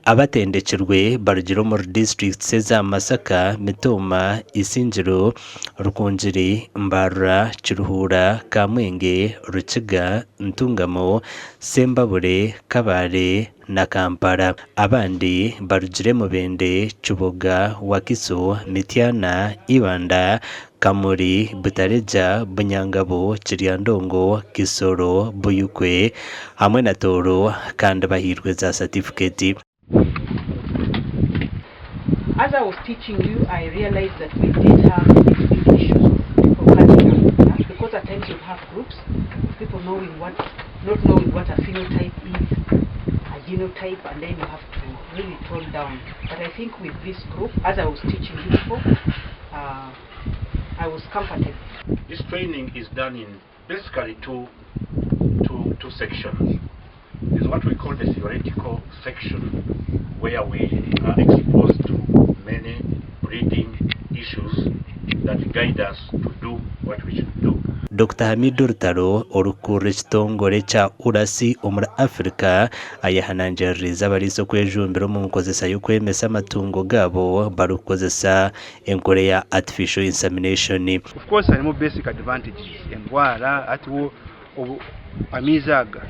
Abatendekirwe barugire omuri disiturikiti eza Masaka, Mitooma, Isingiro, Rukungiri, Mbarara, Kiruhura, Kamwenge, Rukiga, Ntungamo, Sembabule, Kabale na Kampala. Abandi barugire Mubende, Kiboga, Wakiso, Mityana, Ibanda, Kamuri, Butaleja, Bunyangabo, Kiryandongo, Kisoro, Buyukwe hamwe na Tooro kandi bahairwe za satifiketi. As I was teaching you, I realized that we did have these big issues of people catching up, yeah? Because at times you'd have groups of people knowing what, not knowing what a phenotype is, a genotype, and then you have to really tone down. But I think with this group, as I was teaching you people, uh, I was comforted. This training is done in basically two, two, two sections. There's what we call the theoretical section, where we are exposed to many breeding issues that guide us to do what we should do. Dokita Hamidu Rutaro, orikukurira ekitongore kya URASI omuri Africa ayehanangiririize abariisa okwejumbira omu nkozesa y'okwemesa amatungo gaabo barikukozesa enkora eya Artificial Insemination. Of course harimu basic advantages endwara hati wo obu amaizi aga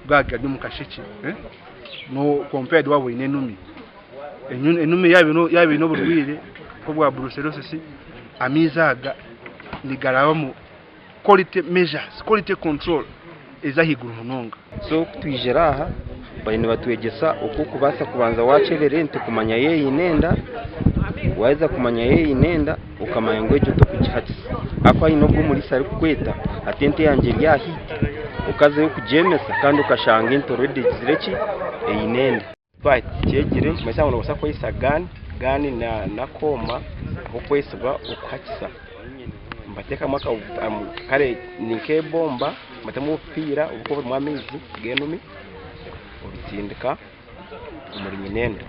gaba gari omu kashekye no compared waaba oine enumi, enumi yaaba eine oburwaire nk'obwa brucellosis amaizi aga nigarabamu quality measures, quality control ez'ahaiguru munonga. So ku twizire aha bariyo nibatwegyesa oku orikubaasa kubanza waakyebera ente kumanya yaaba eine enda, waaheza kumanya yaaba eine enda okamanya ngu egyo torikugihakisa ahakuba haine obu omuriisa arikukweta ati ente yangye eri aha hiiti okazayo kugyemesa kandi okashanga ente already egizire ki eine enda. Twakyegire nikimanyisa ngu noobaasa kukozesa gaani, gaani n'akooma k'okukozesibwa okuhakisa. Nibateekamu kare ni nk'ebomba nibateekamu obupiira oburikuba burimu amaizi g'enumi obitsindika omuri nyinenda.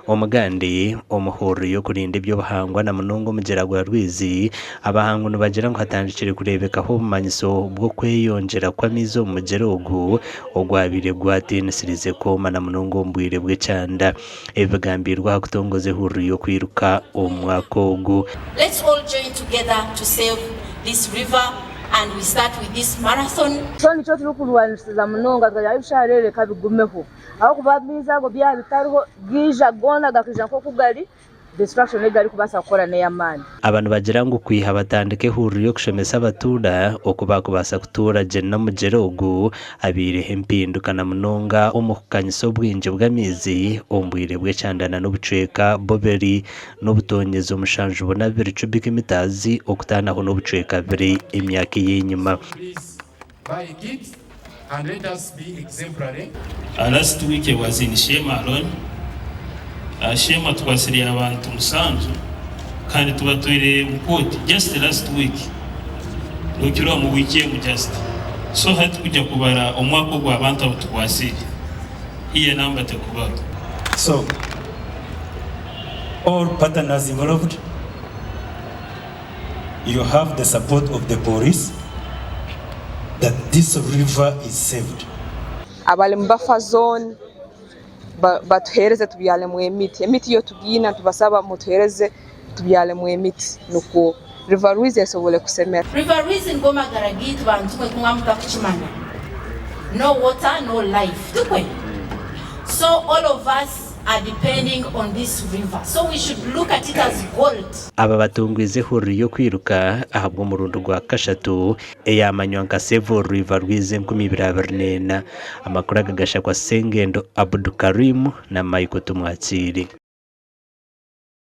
Omugandi omuhururu y'okurinda eby'obuhangwa na munonga omugyera gwa Rwizi, abahangu nibagira ngu hatandikire kureebekaho obumanyiso bw'okweyongyera kw'amaizi omu mugyera ogu ogwabaire gwatiinisirize kwoma na munonga omu bwire bw'ekyanda. Ebi bigambiirwe aha kutongoza ehururu y'okwiruka omu mwaka ogu. Let's all join together to save this river and we start with this marathon. So nikyo turikurwanisiza munonga tukagira ngu ebishaara ebi reka bigumeho ahabw'okuba amaizi ago byaba bitariho gaija goona gakaija nk'oku gari, destruction ei garikubaasa kukora n'ey'amaani. Aba nibagira ngu kwiha batandika ehururu y'okushomesa abatuura oku baakubaasa kutuura gye n'omugyera ogu, habaireho empinduka na munonga omu kukanyisa obwingi bw'amaizi omu bwire bw'ekyanda na n'obucweka bubiri n'obutonyezi omushanju buna bubiri cubic metres okutaanaho n'obucweka bubiri emyaka ey'enyima. Buy kit and let us be exemplary. Last week I was in Sheema alone. Sheema tukwasire abantu musanju kandi tubatwire omu kooti just last week nokira omu wiiki emu just so hati kujya kubara omwaka ogu abantu abu tukwasire hiya enamba tekubarwa. So all partners involved you have the support of the police that this river is saved. Abari mu buffer zone batuhereze tubyaremu emiti, emiti yo tugiine nitubasaba mutuhereze tubyaremu emiti nikwo River Rwizi esobole kusemera. River Rwizi nigo magara gaitu bantu mwe ku mwamutakukimanya no water no life tikwe? So all of us are depending on this river so we should look at it as gold. Aba batungwize ehururu y'okwiruka ahabw'omurundi gwa kashatu eyamanywa nka Save All River Rwizi 2024. Amakuru aga gashakwa Sengendo Abdukarim na Michael Tumwakiire.